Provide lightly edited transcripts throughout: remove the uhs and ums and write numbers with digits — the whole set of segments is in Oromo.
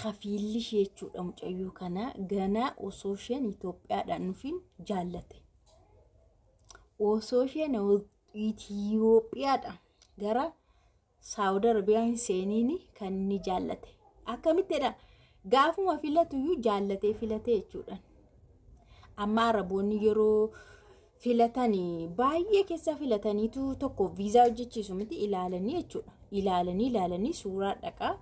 Kafiilli ishee jechuudha mucayyoo kana ganaa osoo isheen Itoophiyaadhaan dhufin jaallate. Osoo isheen Itoophiyaadha gara Saawud Arabiyaa hin seeniin kan inni jaallate. Akkamittidha? Gaafuma filatuyyuu jaallatee filate jechuudha. Amma Araboonni yeroo filatan baay'ee keessa filataniitu tokko viizaa hojjechiisu miti ilaalanii jechuudha. Ilaalanii ilaalanii suuraa dhaqaa.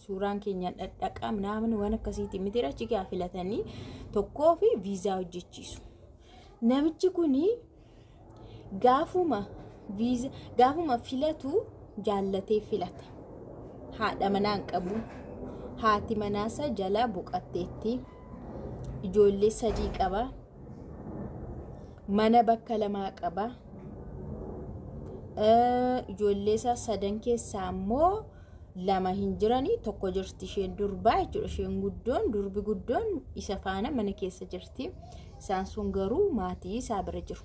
Suuraan keenya dhadhaqaa minaamin waan akkasiiti miti achi gaa filatanii tokkoo fi viizaa hojjechiisu. Namichi kuni gaafuma viiza gaafuma filatu jaallatee filate. Haadha manaa hin qabu. Haati manaasa jalaa boqatteetti. Ijoollee 3 qaba. Mana bakka 2 qaba. Ijoollee isaa sadan keessaa immoo 2 hin jiranii, tokko jirti, isheen durbaa jechuudha. Isheen guddoon, durbi guddoon isa faana mana keessa jirti. Isaan sun garuu maatii isaa bira jiru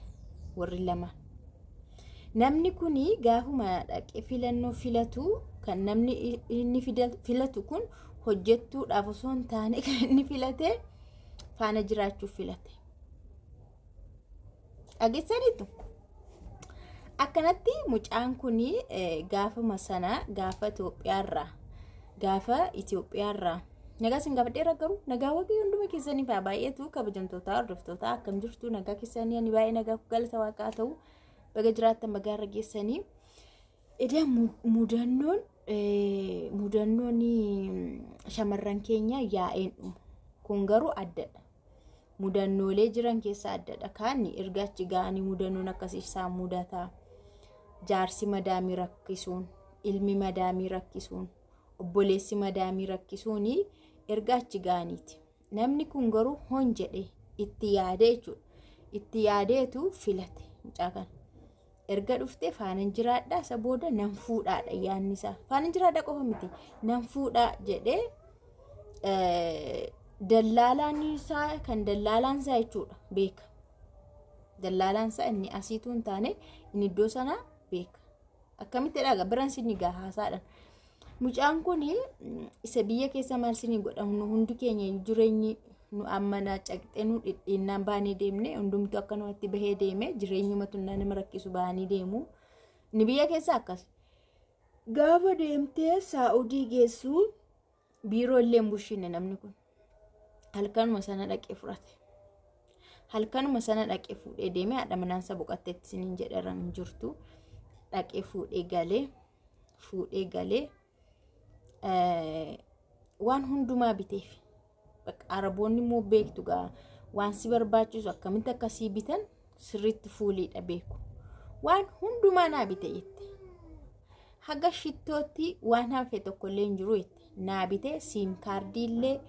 warri 2. Namni kuni gaafuma dhaqee filannoo filatu, kan namni inni filatu kun hojjettuudhaaf osoo hin taane kan inni filate faana jiraachuuf filate. Dhageessaniitu? Akkanatti mucaan kun gaafuma sana gaafa Itoophiyaarraa nagaa isin gaafadheera. Garuu nagaa Waaqayyo hunduma keessaniif haa baay'atu. Kabajamtoota hordoftoota, akkam jirtu? Nagaa keessanii? Ani baay'ee nagaa, galata Waaqaa ta'u. Baga jiraattan, baga irra geessanii. Edaa mudannoon shamarran keenya yaa'een dhumu kun garuu addadha. Mudannoolee jiran keessaa addadha. Kaan erga achi ga'anii mudannoon akkasii isaan mudataa. Jaarsi madaamii rakkisuun, ilmi madaamii rakkisuun, obboleessi madaamii rakkisuun erga achi ga'aniiti. Namni kun garuu hon jedhee itti yaadee jechuudha. Itti yaadeetu filate mucaa kana. Erga dhuftee faanan jiraadhaa, isa booda nan fuudhaadha yaadni isaa. Faanan jiraadhaa qofa miti, nan fuudhaa jedhee dallaalaan isaa, kan dallaalaan isaa jechuudha, beeka. Dallaalaan isaa inni asiituu hin taane inni iddoo sanaa beeka. Akkamitti dhaga biran sinni gaa haasaadhaan. Mucaan kun isa biyya keessa maal sinii godhamu, hundi keenya jireenyi nu ammana caqxee nu dhidhiinnaan baanee deemne, hundumtuu akkanumatti bahee deeme, jireenyuma tunnaa nama rakkisu bahanii deemu. Inni biyya keessa akkas. Gaafa deemtee Saa'udii geessu biiroo illee hin bushiine namni kun. Halkanuma sana dhaqee fudhate. Halkanuma sana dhaqee fuudhee deemee, haadha manaansa boqotteetti isiniin jedheera, hin jirtu. Dhaqee fuudhee galee waan hundumaa biteef. Bakka Araboonni immoo beektu gaa, waan si barbaachisu akkamitti akkasii bitan sirriitti fuuliidha beeku. Waan hundumaa naa bite jette. Haga shittootti waan hafe tokkollee hin jiru jette. Naa bite, SIM card illee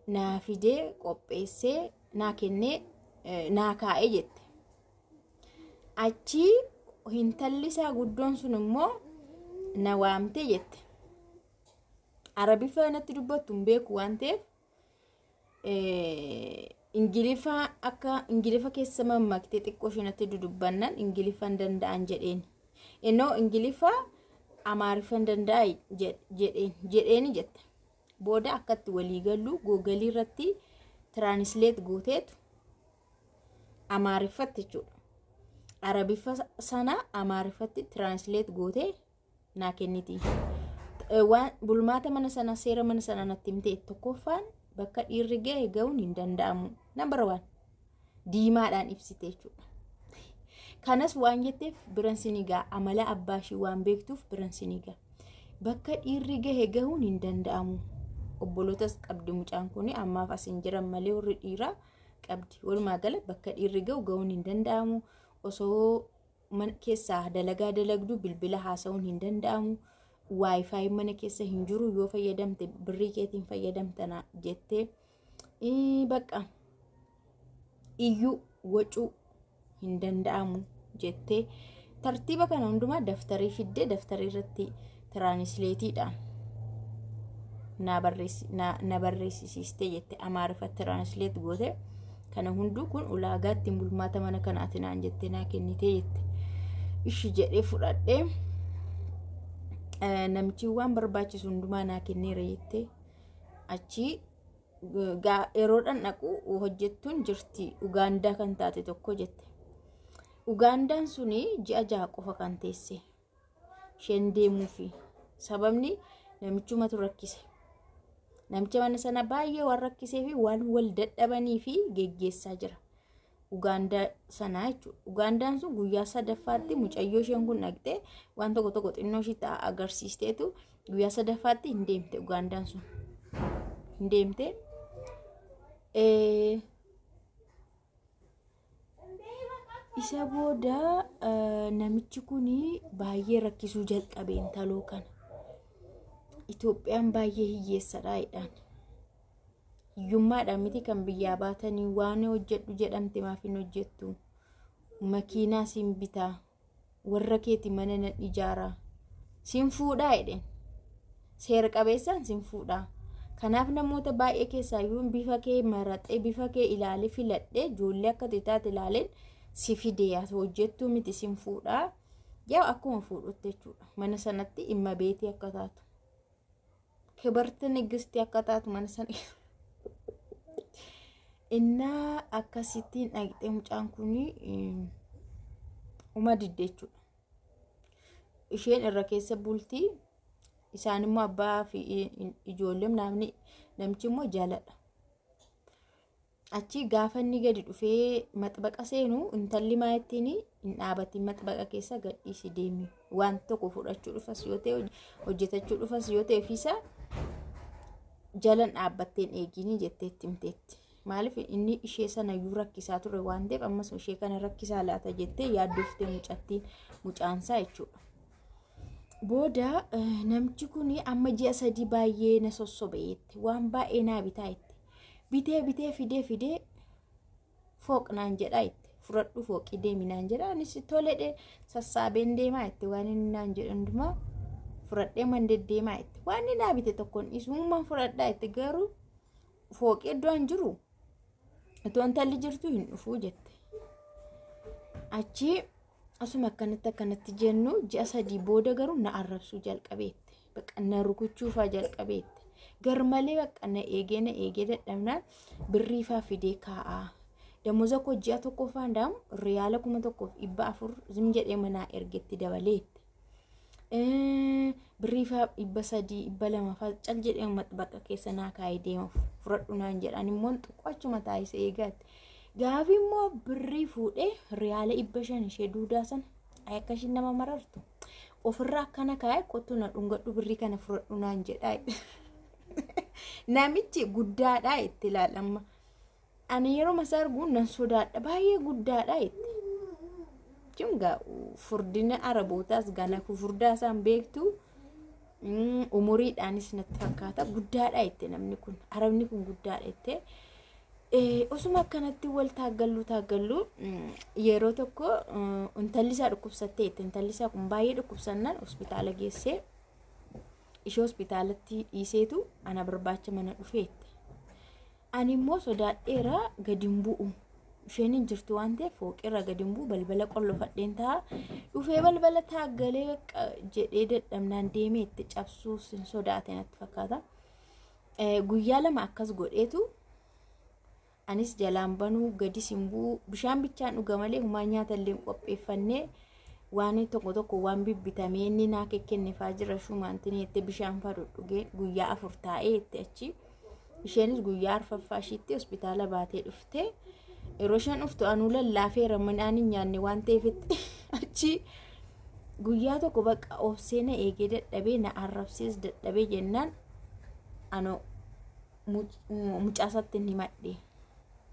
naa fidee qopheessee naa kennee naa kaa'ee jette. Achii intalli isaa guddoon sun immoo na waamte jette. Arabiffa natti dubbattu hin beeku waan ta'eef, Ingiliffa akka Ingiliffa keessa mammaktee xiqqoo ishee natti dudubbannan Ingiliffa hin danda'an jedheen. Innoo Ingiliffa Amaariffa hin danda'a jedheen jette. Booda akkatti walii gallu Google irratti translate gooteetu Amaariffatti jechuudha. Arabiffa sana Amaariffatti translate gootee naa kenniti. Waan bulmaata mana sana, seera mana sana natti himte. Tokkoffaan, bakka dhiirri ga'e ga'uun hin danda'amu. Number one diimaadhaan ibsite jechuudha. Kanas waan jetteef biran sinii ga'a, amala abbaa ishii waan beektuuf biran sinii ga'a. Bakka dhiirri gahe gahuun hin danda'amu. Obbolootas qabdi mucaan kun, ammaaf as hin jiran malee warri dhiiraa qabdi. Walumaa gala bakka dhiirri gahu gahuun hin danda'amu. Osoo mana keessaa dalagaa dalagdu bilbila haasa'uun hin danda'amu. WiFi mana keessa hin jiru, yoo fayyadamte birrii keetiin fayyadamtana jettee, bakka iyyuu wacuu hin danda'amu jettee, tartiiba kana hundumaa daftarii fiddee daftarii irratti translate na barreessisiiste jette. Amaariffa translate goote. Kana hunduu kun ulaagaa ittiin bulmaata mana kanaati naan jettee naa kennitee jette. Ishi jedhee fudhadhee, namichi waan barbaachisu hundumaa naa kenneera jettee. Achi yeroodhaan dhaqu hojjettuun jirti Ugaandaa kan taate tokko jette. Ugaandaan suni ji'a 6 qofa kan teesse. Isheen deemuufi sababni namichumatu rakkise. Namicha mana sana baay'ee waan rakkisee fi waan wal dadhabanii fi geggeessaa jira. Ugaandaa sanaa jechuudha. Ugaandaan sun guyyaa sadaffaatti mucayyoo isheen kun dhaqxee waan tokko tokko xinnoo ishii ta'a agarsiisteetu guyyaa sadaffaatti hin deemte Ugaandaan sun. Hin deemte. Isa booda namichi kun baay'ee rakkisuu jalqabe intaloo kana. Itoophiyaan baay'ee hiyyeessadha jedhaan. Hiyyummaadhaan miti kan biyyaa baatanii waan hojjedhu jedhamte maaf hin hojjettu? Makiinaa siin bitaa, warra keeti mana nan ijaaraa, siin fuudhaa jedheen. Seera qabeessaan siin fuudhaa. Kanaaf namoota baay'ee keessaayyuu bifa kee maraxee bifa kee ilaalee filadhee ijoollee akka taate ilaaleen si fidee haa hojjettuu miti siin fuudhaa. Yaa akkuma fuudhutti jechuudha. Mana sanatti dhimma beetii akka taatu. Kibarti nigistii akka taatu mana sana. Innaa akkasittiin dhaqxee mucaan kun uma didde jechuudha. Isheen irra keessa bultii isaan immoo abbaa fi ijoolleen namni namichi immoo jaaladha. Achi gaafa inni gadi dhufee maxbaqa seenu intalli maa ittiin hin dhaabatin maxbaqa keessa gadhiisi deemi. Waan tokko fudhachuu dhufas yoo ta'e hojjetachuu dhufas yoo ta'e ofiisaa jalan dhaabbatteen eegini jetteetti himteetti. Maaliif inni ishee sana iyyuu rakkisaa ture waan ta'eef ammas ishee kana rakkisaa laata jettee yaaddooftee mucattiin mucaansaa jechuudha. Booda namichi kun amma ji'a 3 baay'ee na sossobe jette waan baay'ee naa bitaa jette. Bitee bitee fidee fidee fooq naan jedhaa jette. Fudhadhu fooqii deemi naan jedha. Anis toledhe sassaabeen deemaa jette waan inni naan jedhu hundumaa fudhadhee man deddeemaa jette. Waan inni naa bite tokko hin dhiisu uumaan fudhadhaa jette garuu fooqii iddoo hin jiru itoo intalli jirtu hin dhufuu jette. Achi asuma akkanatti akkanatti jennu ji'a 3 booda garuu na arrabsuu jalqabeette. Bakka na rukuchuufaa jalqabeette. Garmalee bakka na eegee na eegee dadhabnaan birriifaa fidee kaa'aa. Damoza koo ji'a tokkoffaan daamu riyaala 1400 zim jedhee manaa ergetti dabaleette. Birriifaa 300 200 faa cal jedhee maxbaqa keessa naa kaa'ee deema fudhadhu naan jedhan immoo xiqqoo achuma taa'ise eegaatti. Gaafi immoo birrii fuudhee riyaala 500 ishee duudaa sana akka ishiin nama marartu ofirraa akkana kaa'ee kottu na dhungadhu birrii kana fudhadhu naan jedhaa. Namichi guddaadha itti ilaalamma. Ani yeroo masaa argu nan sodaadha baay'ee guddaadha itti. Jechuun furdina arabootaas gana furdaa isaan beektu umuriidhaanis natti fakkaata guddaadha itti namni kun arabni kun guddaadha itti. Osuma akkanatti wal taaggallu taaggallu yeroo tokko intalli isaa dhukkubsattee itti intalli isaa kun baay'ee dhukkubsannaan hospitaala geessee ishee hospitaalatti dhiiseetu ana barbaacha mana dhufeetti. Ani immoo sodaadheera gadi hin bu'u. Isheen hin jirtu waan ta'eef fooqirra gadi hin bu'u balbala qollofadheen ta'a. Dhufee balbala taaggalee jedhee dadhabnaan deemee itti cabsuus hin sodaate natti fakkaata. Guyyaa 2 akkas godheetu anis jalaan banuu gadis hin bu'u bishaan bichaan dhuga malee humaa nyaata illee hin qopheeffannee waan tokko tokko waan bibbitamee inni naa kennifaa jira shumaantiin itti bishaan faa dhugee guyyaa 4 taa'ee itti achi isheenis guyyaa 4ffaa ishiitti hospitaala baatee dhufte yeroo isheen dhuftu anuu lallaafeera midhaan hin nyaanne waan ta'eef achi guyyaa tokko bakka obsee na eegee dadhabee na arrabsees dadhabee jennaan ano mucaasatti hin himadhe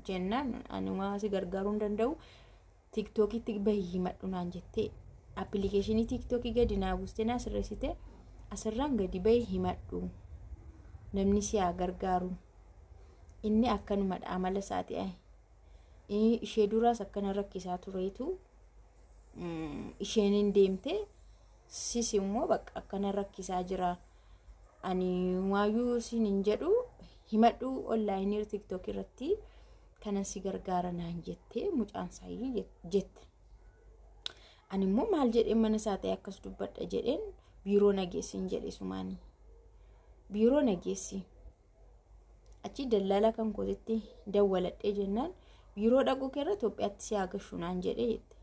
jennaan ani waan si gargaaruu hin danda'u tiktookitti bahii himadhu naan jettee appilikeeshinii tiktookii gadi naa buustee naa sirreessite asirraan gadi bahii himadhu namni si haa gargaaru inni akkanumadha amala isaati ishee duraas akkana rakkisaa tureetu isheen hin deemte sis immoo bakka akkana rakkisaa jira ani waayyuu siin hin jedhu himadhu onlaayinii tiktookii irratti kana si gargaara naan jettee mucaan isaayyuu jette. Ani immoo maal jedheen mana isaa ta'e akkas dubbadha jedheen biiroo nageessi hin jedhe sumaanii. Biiroo nageessi. Achi dallaala kan kootitti dawwaladhee jennaan biiroo dhaquu keerra Itoophiyaatti si haa gashu naan jedhee jette.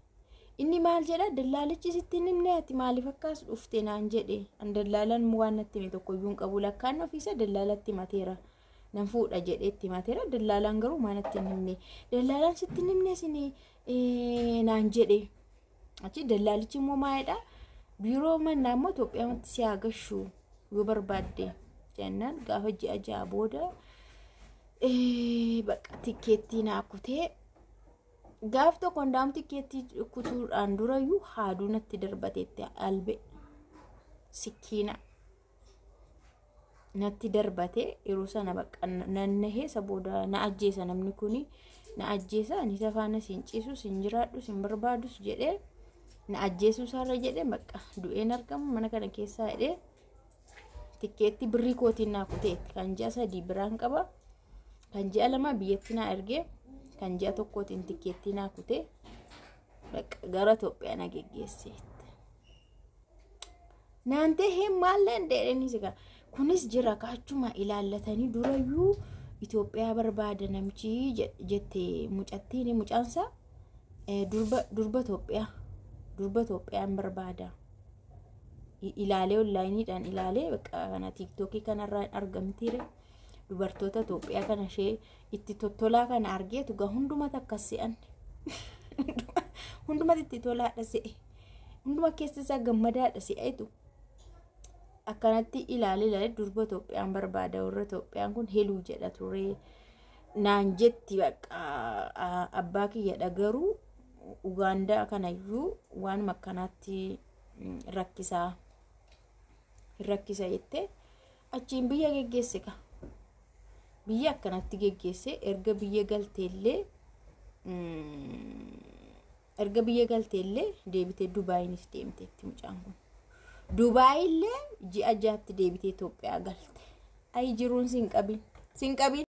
Inni maal jedha dallaalichi sitti hin himne ati maaliif akkas dhufte naan jedhe. An dallaalaan waan natti hime tokkoyyuu hin qabu lakkaan ofiisa dallaalatti himateera. Nan fuudha jedhee itti himateera dallaalaan garuu maa natti hin himne. Dallaalaan sitti hin himne isin naan jedhe. Achi dallaalichi immoo maalidha biiroo mannaa immoo Itoophiyaatti si haa gashu yoo barbaadde jennaan gaafa ji'a 6 booda bakka tikkeettii naa kutee gaaf tokko hundaa'um tikkeettii kutuudhaan durayyuu haaduu natti darbateetti albe sikkiina natti darbate yeroo sana bakka nannahee isa booda na ajjeesa namni kuni na ajjeesa ani isa faana siin ciisu siin jiraadhu siin barbaadus jedhee na ajjeesuu isaarra jedhee bakka du'een argamu mana kana keessaa jedhee tikkeetti birrii kootiin naa kuteetti kan ji'a 3 biraan qaba kan ji'a 2 biyyatti naa ergee kan ji'a 1tiin tikkeettii naa kutee bakka gara Itoophiyaa na geggeesseetti. Naan ta'ee maal danda'e sigaa kunis jira kaachuma ilaallatanii durayyuu Itoophiyaa barbaada namichi jette mucattiin mucaansaa durba Itoophiyaa durba Itoophiyaan barbaada. Ilaalee onlaayiniidhaan ilaalee bakka kana tiiktookii kanarraa argamtiire dubartoota Itoophiyaa kana ishee itti tottolaa kana argeetu gaa hundumatti akkas se'an hundumatti itti tolaadha se'e hunduma keessa isaa gammadaadha se'eetu akkanatti ilaalee ilaalee durba Itoophiyaan barbaada warra Itoophiyaan kun heluu jedha ture naan jetti bakka abbaa kiyyadha garuu Ugaandaa kanayyuu waanuma akkanaatti rakkisaa rakkisa jettee achiin biyya geggeesse ka biyya akkanatti geggeesse erga biyya galteellee deebitee Dubaayinis deemteetti mucaan kun Dubaayillee ji'a 6tti deebitee Itoophiyaa galte. Ayi jiruun siin qabin siin qabin.